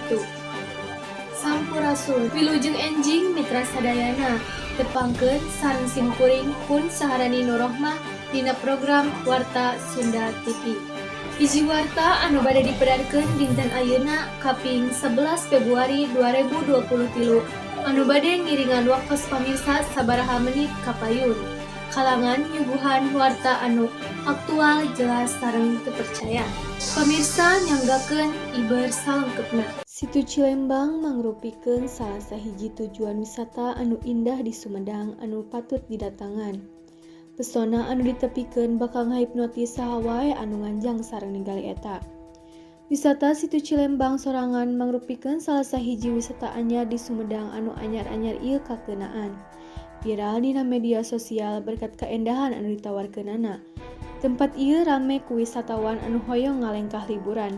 wabarakatuh. Sampurasun. Wilujeng enjing mitra sadayana. Tepangkeun sareng simkuring Kun Saharani Nurrohmah dina program Warta Sunda TV. Hiji warta anu bade dipedarkeun dinten ayeuna kaping 11 Februari 2023 anu bade ngiringan waktos pamirsa sabaraha menit kapayun. Kalangan nyuguhan warta anu aktual, jelas, sareng terpercaya. Pamirsa, nyanggakeun iber salengkepna. Situ Cilembang mangrupikeun salah sahiji tujuan wisata anu indah di Sumedang anu patut didatangan. Pesona anu ditepikeun bakal ngahipnotis saha wae anu nganjang sareng ningali eta. Wisata Situ Cilembang sorangan mangrupikeun salah sahiji wisata anyar di Sumedang anu anyar-anyar ieu kakeunaan. Viral dina media sosial berkat kaendahan anu ditawarkeunana. Tempat ieu rame ku wisatawan anu hoyong ngalengkah liburan.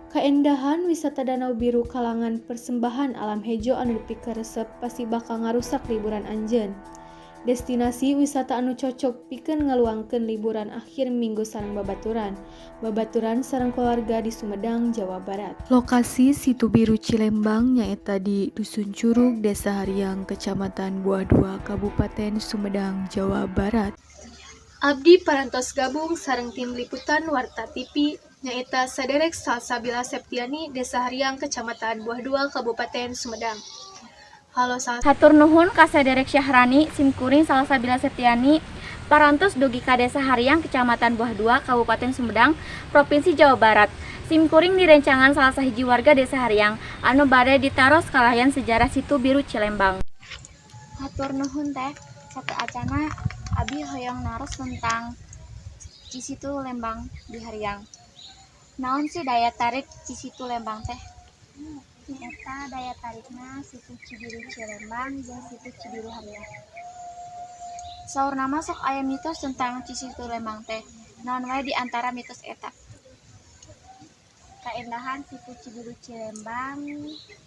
Kaendahan wisata Danau Biru kalangan persembahan alam hejo anu dipikaresep pasti bakal ngarusak liburan anjeun. Destinasi wisata anu cocok pikeun ngaluangkeun liburan akhir minggu sareng babaturan. Babaturan sareng keluarga di Sumedang, Jawa Barat. Lokasi Situ Biru Cilembang nyaeta di Dusun Curug, Desa Hariang, Kecamatan Buah Dua, Kabupaten Sumedang, Jawa Barat. Abdi parantos gabung sareng tim liputan Warta TV nyaeta saderek Salsabila Septiani, Desa Hariang, Kecamatan Buah Dua, Kabupaten Sumedang. Halo, Sal. Hatur nuhun ka saderek Syahrani, simkuring Salsabila Septiani parantos dugi ka Desa Hariang, Kecamatan Buah Dua, Kabupaten Sumedang, Provinsi Jawa Barat. Simkuring direncangan salah sahiji warga Desa Hariang anu bade ditaros kalayan sejarah Situ Biru Cilembang. Hatur nuhun, Teh. Sateuacanna abi hoyong naros tentang Cisitu Lembang di Hariang. Naon sih daya tarik Cisitu Lembang teh? Eta daya tarikna Situ Cibiru Cilembang jeung Situ Cibiru Hariang. Saurna mah sok aya mitos tentang Cisitu Lembang teh. Naon wae di antara mitos eta? Kaendahan Situ Cibiru Cilembang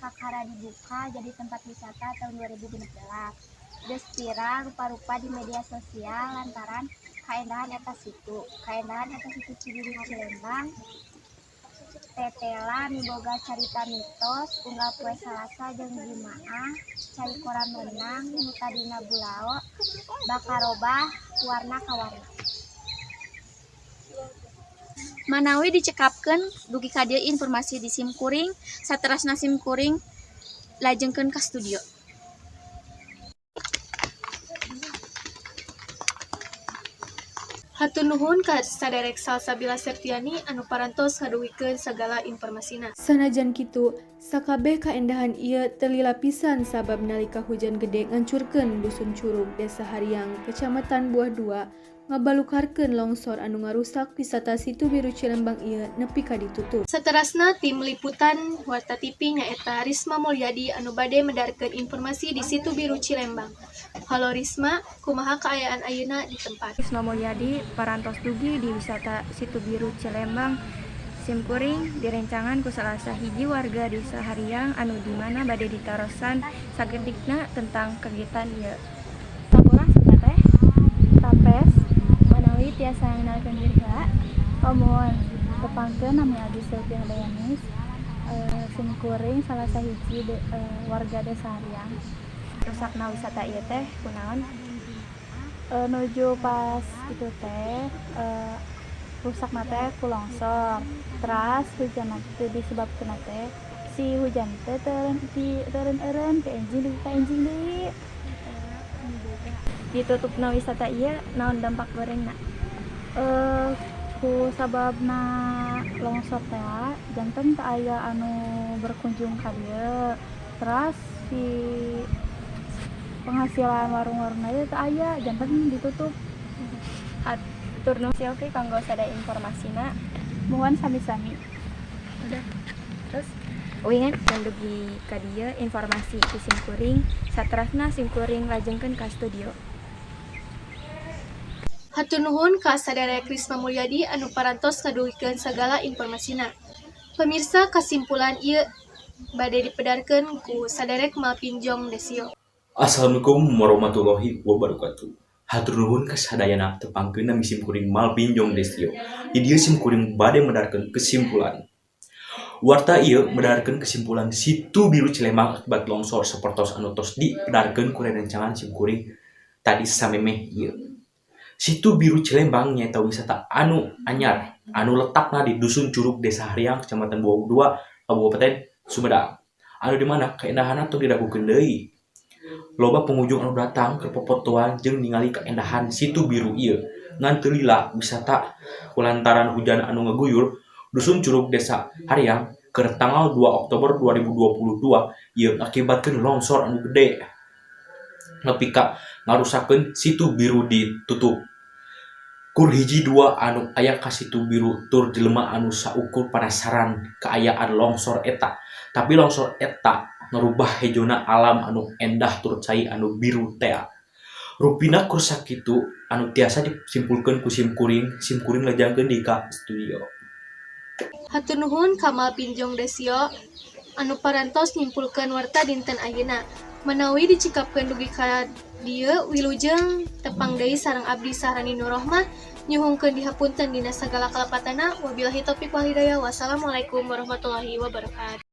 kakara dibuka jadi tempat wisata tahun 2016. Geus viral rupa-rupa di media sosial lantaran kaendahan eta situ. Kaendahan eta Situ Cibiru Cilembang tetela miboga carita mitos unggal poe Salasa jeung Jumaah cai kolam renang nu tadina bulao bakal robah warna ka warna. Manawi dicekapkeun dugi ka dieu informasi di simkuring, saterasna simkuring lajengkeun ka studio. Hatur nuhun ka saderek Salsabila Septiani anu parantos ngadugikeun sagala informasina. Sanajan kitu, sakabeh kaendahan ieu teu lila pisan sabab nalika hujan gede ngancurkeun Dusun Curug, Desa Hariang, Kecamatan Buah Dua, ngabalukarkeun longsor anu ngarusak wisata Situ Biru Cilembang ieu nepi ka ditutup. Saterasna tim liputan Warta TV nyaeta Risma Mulyadi anu bade medarkeun informasi di Situ Biru Cilembang. Halo Risma, kumaha kaayaan ayeuna di tempat? Risma Mulyadi parantos dugi di wisata Situ Biru Cilembang. Simkuring direncangan ku salah sahiji warga Desa Hariang anu dimana bade ditarosan sagedikna tentang kegiatan ieu. Sampurasun, Teteh. Rampes. Manawi tiasa ngenalkeun diri heula? Oh, muhun. Tepangkeun, nami abdi Silvi Handayani. Simkuring salah sahiji warga Desa Hariang. Rusakna wisata ieu teh kunaon? Nuju pas itu teh rusakna teh ku longsor. Teras hujan teh disebabkeun teh si hujan teh teu di eureun-eureun ke enjing dugi ka enjing deui. Ditutupna wisata ieu naon dampak gorengna? Ku sababna longsor teh janten teu aya anu berkunjung ka dieu. Teras si penghasilan warung-warung teh teu aya, janten ditutup. Hatur nuhun, Silvi, kanggo sadaya informasina. Muhun, sami-sami. Udah. Terus uingan dan dugi ka dieu informasi ti simkuring, saterasna simkuring lajengkeun ka studio. Hatur nuhun ka saderek Risma Mulyadi anu parantos ngadugikeun sagala informasina. Pemirsa, kasimpulan ieu bade dipedarkeun ku saderek Malvin Jong Desio. Assalamualaikum warahmatullahi wabarakatuh. Hatur nuhun ka sadayana, tepangkeun, nami simkuring Malvin Jong Desio. Di dieu simkuring bade medarkeun kesimpulan. Warta ieu medarkeun kesimpulan Situ Biru Cilembang akibat longsor sapertos anu tos dipedarkeun ku rerencangan simkuring tadi samemeh ieu. Situ Biru Cilembang nyaeta wisata anu anyar anu letakna di Dusun Curug, Desa Hariang, Kecamatan Buah Dua, Kabupaten Sumedang. Anu dimana keindahanna tong diragukeun deui. Loba pengunjung anu datang keur popotoan jeung ningali kaendahan Situ Biru ieu. Ngan teu lila wisata kulantaran hujan anu ngaguyur Dusun Curug, Desa Hariang keur tanggal 2 Oktober 2022 ieu ngakibatkeun longsor anu gede nepi ka ngarusakeun Situ Biru ditutup. Kur hiji dua anu aya ka Situ Biru tur jelema anu saukur panasaran kaayaan longsor eta, tapi longsor eta ngarubah hejona alam anu endah tur cai anu biru tea. Rupina kur sakitu anu tiasa disimpulkeun ku simkuring, simkuring lajangkeun deui ka studio. Hatur nuhun Kamal Pinjong Desio anu parantos nyimpulkeun warta dinten ayeuna. Manawi dicekapkeun dugi ka dieu, wilujeng tepang deui sareng abdi Sahrani Nurrohmah, nyuhunkeun dihapunten dina sagala kalepatanna. Wabillahi taufik wal hidayah, wassalamualaikum warahmatullahi wabarakatuh.